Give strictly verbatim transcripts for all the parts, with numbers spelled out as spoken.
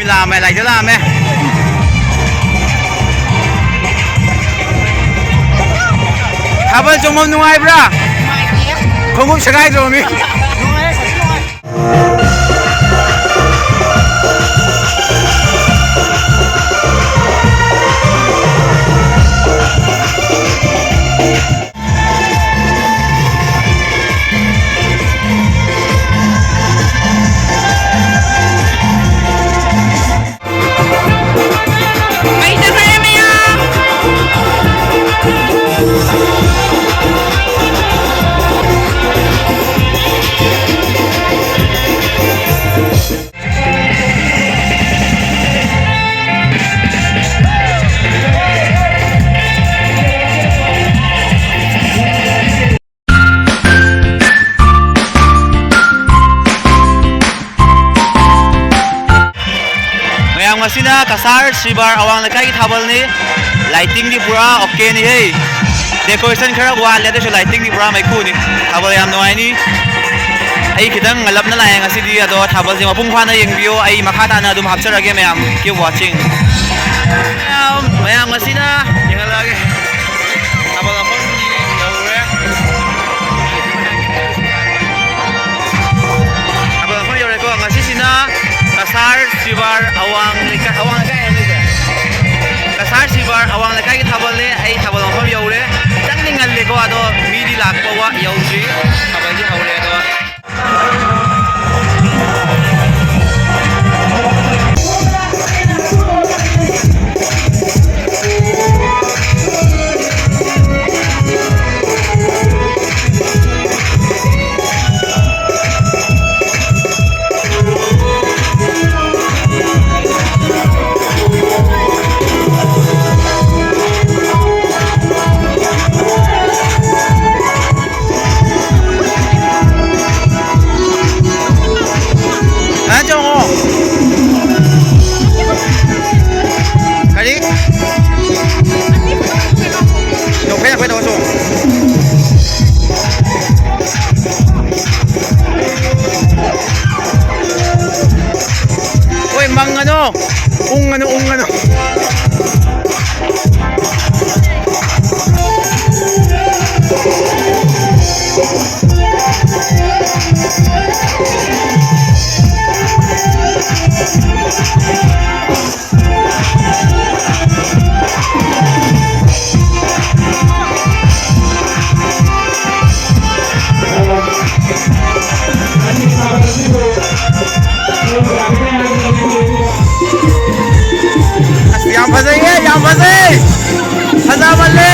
ꯂꯥꯛꯑꯝꯃꯦ, ꯂꯥꯏꯗ ꯂꯥꯛꯑꯝꯃꯦ꯫ ꯊꯥꯕꯜ ꯆꯣꯡꯐꯝ ꯅꯨꯡꯉꯥꯏꯕ꯭ꯔꯥ? ꯈꯣꯡꯎꯞ ꯁꯦꯒꯥꯏꯗ꯭ꯔꯣ ꯃꯤ? ꯃꯌꯥꯝ, ꯉꯁꯤꯅ ꯀꯁꯥꯔ ꯁꯤꯕꯥꯔ ꯑꯋꯥꯡ ꯂꯩꯀꯥꯏꯒꯤ ꯊꯥꯕꯜꯅꯤ꯫ ꯂꯥꯏꯇꯤꯡꯗꯤ ꯄꯨꯔꯥ ꯑꯣꯀꯦꯅꯤ ꯍꯦ꯫ ꯗꯦꯀꯣꯔꯦꯁꯟ ꯈꯔ ꯋꯥꯠꯂꯦ, ꯑꯗꯨꯁꯨ ꯂꯥꯏꯇꯤꯡꯗꯤ ꯄꯨꯔꯥ ꯃꯩꯈꯨꯅꯤ꯫ ꯊꯥꯕꯜ ꯌꯥꯝ ꯅꯨꯡꯉꯥꯏꯅꯤ꯫ ꯑꯩ ꯈꯤꯇꯪ ꯉꯜꯂꯞꯅ ꯂꯥꯛꯑꯦ ꯉꯁꯤꯗꯤ, ꯑꯗꯣ ꯊꯥꯕꯜꯁꯦ ꯃꯄꯨꯡ ꯐꯥꯅ ꯌꯦꯡꯕꯤꯌꯣ꯫ ꯑꯩ ꯃꯈꯥ ꯇꯥꯅ ꯑꯗꯨꯝ ꯍꯥꯞꯆꯔꯒꯦ ꯃꯌꯥꯝ꯫ Keep watching꯫ ꯃꯌꯥꯝ, ꯃꯌꯥꯝ ꯉꯁꯤꯅ ꯌꯦꯡꯍꯜꯂꯛꯑꯒꯦ꯫ ꯊꯥꯕꯜ ꯃꯐꯝ ꯌꯧꯔꯦ꯫ ꯊꯥꯕꯜ ꯃꯐꯝ ꯌꯧꯔꯦꯀꯣ꯫ ꯉꯁꯤꯁꯤꯅ ꯀꯁꯥꯔ ꯁꯤꯕꯥꯔ ꯑꯋꯥꯡ ꯂꯩꯀꯥꯏ, ꯑꯋꯥꯡ ꯂꯩꯀꯥꯏ ꯍꯥꯏꯕ ꯂꯩꯀꯥꯏ? ꯀꯁꯥꯔ ꯁꯤꯕꯥꯔ ꯑꯋꯥꯡ ꯂꯩꯀꯥꯏꯒꯤ ꯊꯥꯕꯜꯅꯦ꯫ ꯑꯩ ꯊꯥꯕꯜ ꯃꯐꯝ ꯌꯧꯔꯦ꯫ ꯈꯤꯇꯪꯗꯤ ꯉꯜꯂꯦꯀꯣ, ꯑꯗꯣ ꯃꯤꯗꯤ ꯂꯥꯛꯄ ꯋꯥ-, ꯌꯧꯗ꯭ꯔꯤ꯫ ꯊꯥꯕꯜꯗꯤ ꯍꯧꯔꯦ ꯑꯗꯣ꯫ ꯎꯪꯉꯅꯨ, ꯎꯪꯉꯅꯨ꯫ ꯑꯁ, ꯌꯥꯝ ꯐꯖꯩꯌꯦ, ꯌꯥꯝ ꯐꯖꯩ꯫ ꯐꯖꯃꯜꯂꯦ꯫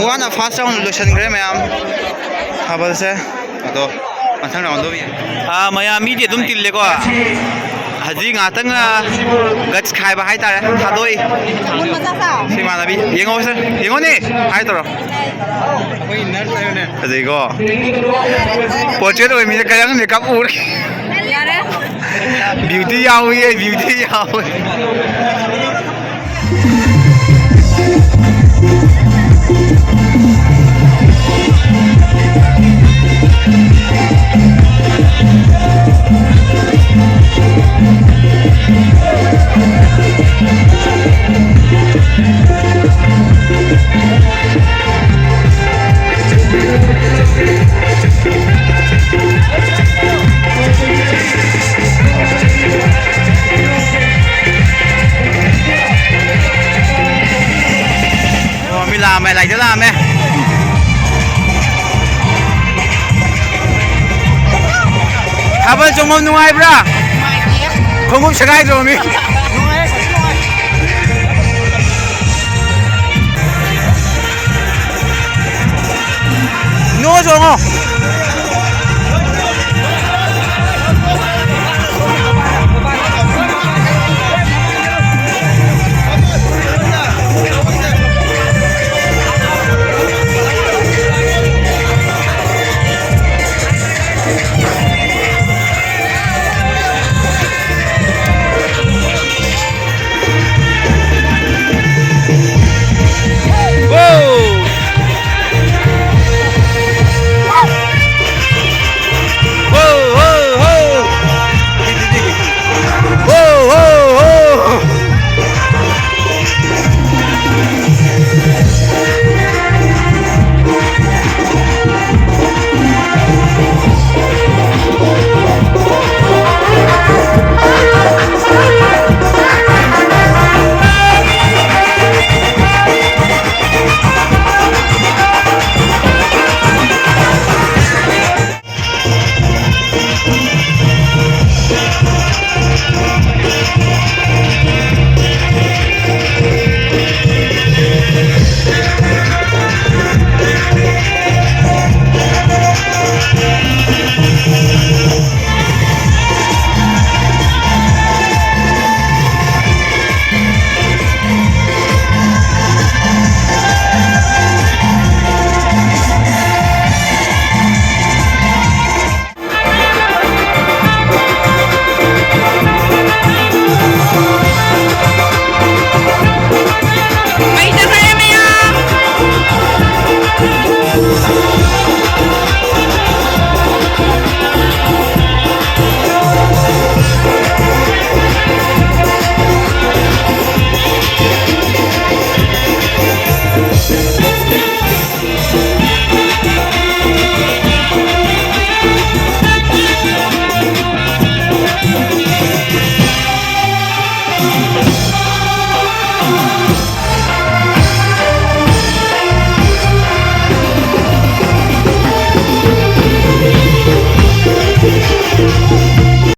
ꯋꯥꯅ ꯐꯥꯔꯁ ꯔꯥꯎꯟ ꯂꯣꯏꯁꯤꯟꯈ꯭ꯔꯦ ꯃꯌꯥꯝ꯫ ꯊꯥꯕꯜꯁꯦ꯫ ꯑꯗꯣ ꯃꯊꯪ ꯔꯥꯎꯟꯗꯣ ꯌꯦꯡ-, ꯑꯥ, ꯃꯌꯥꯝ ꯃꯤꯗꯤ ꯑꯗꯨꯝ ꯇꯤꯜꯂꯦꯀꯣ꯫ ꯍꯧꯖꯤꯛ ꯉꯥꯏꯍꯥꯛꯇꯪ, ꯑꯥ, ꯒꯠꯁ ꯈꯥꯏꯕ ꯍꯥꯏꯇꯥꯔꯦ, ꯊꯥꯗꯣꯛꯏ꯫ ꯁꯤ ꯏꯃꯥꯟꯅꯕꯤ, ꯌꯦꯡꯉꯣ ꯁꯦ, ꯌꯦꯡꯉꯣꯅꯦ, ꯍꯥꯏ ꯇꯧꯔꯣ꯫ ꯐꯖꯩꯀꯣ꯫ ꯄꯣꯔꯇ꯭ꯔꯦꯠ ꯑꯣꯏꯃꯤꯅ ꯀꯌꯥꯝ ꯃꯦꯀꯞ ꯎꯔꯦ꯫ ꯌꯥꯔꯦ꯫ ꯕ꯭ꯌꯨꯇꯤ ꯌꯥꯎꯏꯌꯦ, ꯕ꯭ꯌꯨꯇꯤ ꯌꯥꯎꯏ꯫ ꯑꯣ, ꯃꯤ ꯂꯥꯛꯑꯝꯃꯦ, ꯂꯥꯏꯗ ꯂꯥꯛꯑꯝꯃꯦ꯫ ꯊꯥꯕꯜ ꯆꯣꯡꯐꯝ ꯅꯨꯡꯉꯥꯏꯕ꯭ꯔꯥ? ꯈꯣꯡꯎꯞ ꯁꯦꯒꯥꯏꯗ꯭ꯔꯣ ꯃꯤ? ꯅꯣ ꯆꯣꯡꯉꯣ꯫